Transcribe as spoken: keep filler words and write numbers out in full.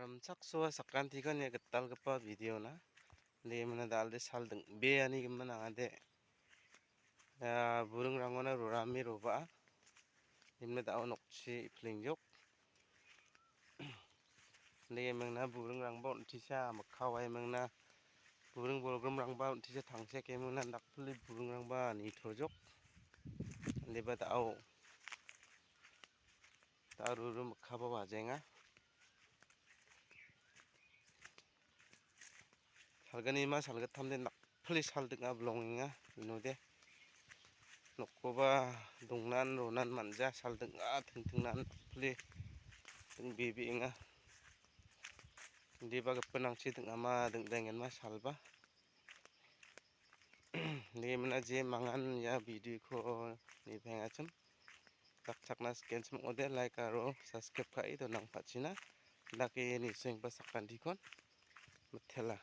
Namchaksoa sakantikon ia gitalgipa video-na. Inde ian da·alde sal ding·beanigimin ong·ade. Ia buringrangona rorame roba·a. Ian da·o nokchi iplengjok. Inde ian mingna buringrangba on·tisa mikka waimingna buring bolgrimrangba on·tisa tangsek ian mingna dakpile buringrangba nitojok. Indeba da·o. Da·o ruru mikkaba wajenga. Salgnima salgittamde nakpile sal ding·a bilongenga inode. Nokkoba dongnan ronan man·ja sal ding·a tingtingnan nakpile ding·bebeenga. Indiba gipinrangchi ding·ama dingdengenma salba. Inde ian je mangan ia video-ko nipengachim. Dakchakna skenchim ong·ode like aro subscribe ka·e donangpachina. Dake nisengba sakantikon mitela.